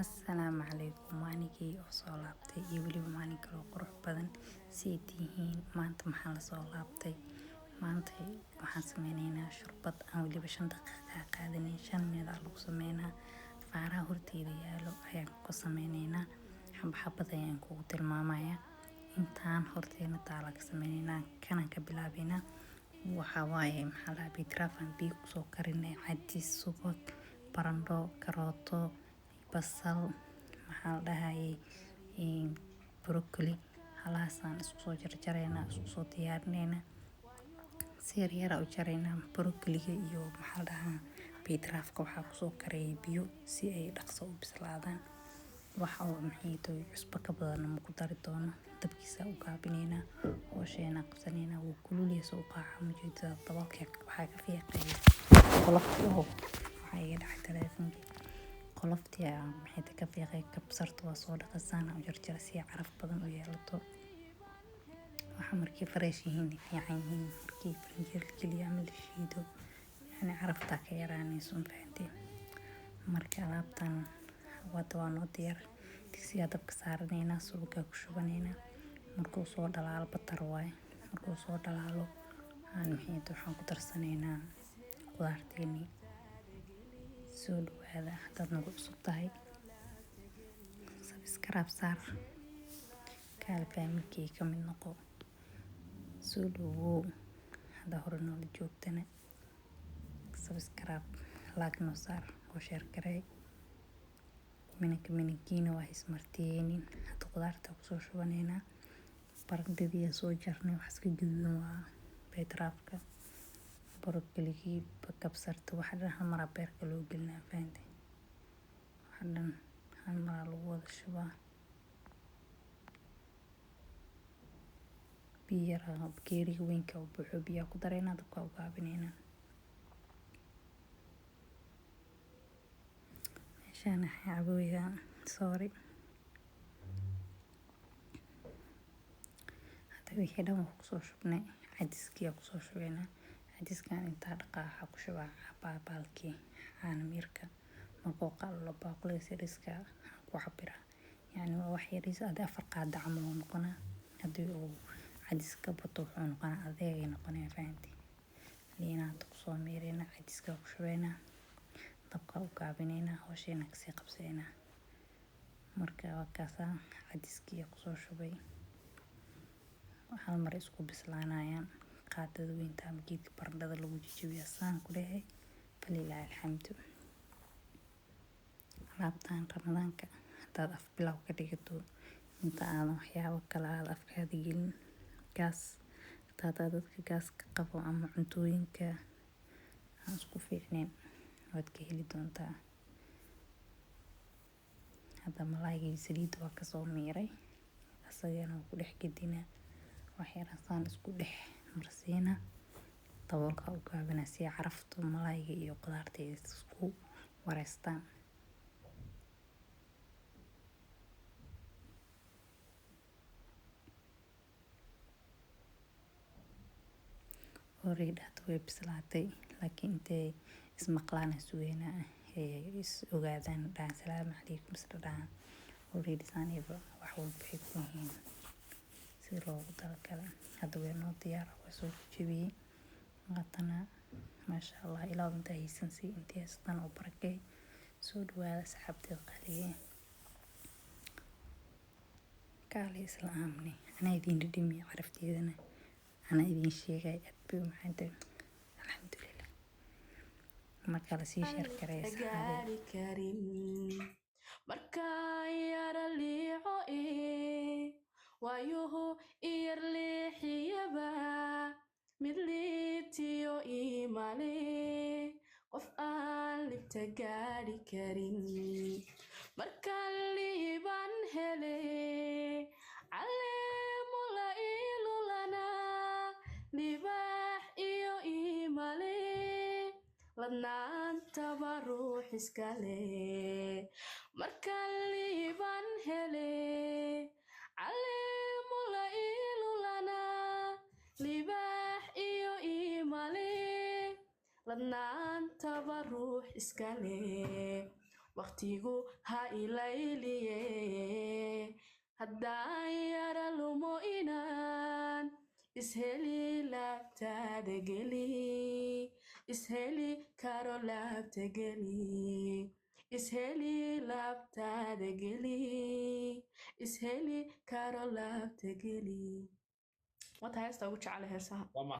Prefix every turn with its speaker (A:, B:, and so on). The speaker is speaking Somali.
A: Assalaamu calaykum. Maaligii oo soo laabtay iyo weliba maalin kaloo qurux badan. Siay tihiin? Maanta maxaa lasoo laabtay? Maanta waxaan sameyneynaa shurbad aan weliba 5 daqiiqa qaadanin, 5 minute aa lagu sameynaa. Faaraha horteeda yaalo ayaan ku sameyneynaa. Xaba xabad ayaan kugu tilmaamayaa. Intaan horteena taala ka sameyneynaa, kanaan ka bilaabeynaa. Waxaa waaye, maxaa lahaa, beetroot biyo kusoo karinay, cadis, subag, barandho, karooto, basal, maxaa la dhahayay, broccoli. Halahaasaan isku soo jarjareynaa, isku soo diyaarineynaa, si yar yar u jareynaa. Broccoliga iyo, maxaa la dhahaa, beetrootka waxaa kusoo kariyay biyo si ay dhaqso u bislaadaan. Waxa oo maxay tahay, cusbo ka badan ma ku dari doono. Dabkiisa u gaabineynaa, hoosheena qabsaneynaa. Wuu kululyahay, soo qaaca mujeedada daboolka waxaa ka fiiqay qoloftii oo waxaa iga dhacay taleefankii. Qoloftii ayaa maxay tahay ka fiiqay. Kabsarta waa soo dhaqasaan, u jarjara si ay caraf badan u yeelato. Waxa markii fresh yihiin fiican yihiin, markii faranjiyeer la geliyo ama la shiido, yani caraftaa ka yaraanayso, ma fahanteen? Marka alaabtan wada waa noo diyaar. Digsigaa dabka saaraneynaa, subagaa ku shubaneynaa. Markuu soo dhalaalo, butter waaye, markuu soo dhalaalo aan maxay tahay waxaan ku darsaneynaa qudaarteenii. Soo dhawaada. Haddaad nagu cusub tahay, subscribe saar, kaale family-gay ka mid noqo. Soo dhawow. Haddaa hore noola joogtana, subscribe, like noo saar oo share gareey. Minanka minankiina waa ismartiyeynin. Hadda qudaarta kusoo shubaneynaa. Barandhadii soo jarnay, wax iska gaduudan waa beetrootka, broccoli-gii, kabsarta, waxa dhan hal maraa beerka loo gelinaa, fahantay? Waxa dhan hal maraa lagu wada shubaa. Biyo yar, bakeeriga weynka u buuxo biyaa ku dareynaa, dabka u gaabineynaa. Meeshaan waxaa cabooyaa, sorry. Hadda wixii dhan waa kusoo shubnay. Cadiskii aa kusoo shubeynaa. Cadiskan intaa dhaqaa waxaa ku shubaa baalkii caano miirka. Markuu qalalo, baaquliga yariiska ku cabiraa, yacni waa wax yariis, adi 4 qaado camal uu noqonaa. Haddii uu cadiska bato, wuxuu noqonaa adeegay noqonaya, fahanti? Liina hadda kusoo miireynaa, cadiska ku shubeynaa, dabka u gaabineynaa, hawsheena kasii qabsaneynaa. Marka waa kaasaa, cadiskii kusoo shubay. Hal mar isku bislaanayaan. Qaadada weynta ama geedka barandhada lagu jajabiyaa saan ku leeyahay. Falilaahi alxamdu. Alaabtan Ramadaanka hadaad af bilow ka dhigato, inta aadan waxyaabo kale aad afkaada gelin, gaas hataa dadka gaaska qabo ama cuntooyinka aan isku fiicnayn, waad ka heli doontaa. Hadda malaygii saliidda waa kasoo miiray, asagana waa ku dhex gedinaa. Wax yar saan isku dhex marsiina, daboolka u gaabina si carafto malayga iyo qudaarta ay isku wareystaan. Already hadda way bislaatay, laakiin intay ismaqlaan sugeynaa, is ogaadaan, dhahaan salaamu calaykum, isla dhahaan. Already saaniba wax walba waxay ku yihiin sida loogu talagalay. Hadda way noo diyaar, waa soo jejebiyey. Haatana maasha Allah, ilaa intaa haysan si intii haystaan oo barakay. Soo dhawaada, asxaabteed qaaliye. Kaale isla aamne, anaa idiin dhadhamiye, carafteedana anaa idiin sheegay. Aad bay u macaantahay, alxamdulilah. Marka lasii share gareeya, asxaabey.
B: Gaari karin markaan yara liico waayuhu iyar leexiyaba, mid liibtiyo imale, qof aan libta gaari karin. Markaan liiban hele, caleemo la ilulana, libaax iyo imale, ladnaantaba ruux iskale. Markaan liiban hele, caleemo la ilulana, libaax iyo imale, ladnaantaba ruux iskale. Waqtigu ha ilayliye, haddaan yara lumo inaan isheli laabtaada geli, isheli karo laabta geli, isheli laabtaada geli, isheli karo laabta geli. Wata heesta ugu jecela heesaha.
C: Waa.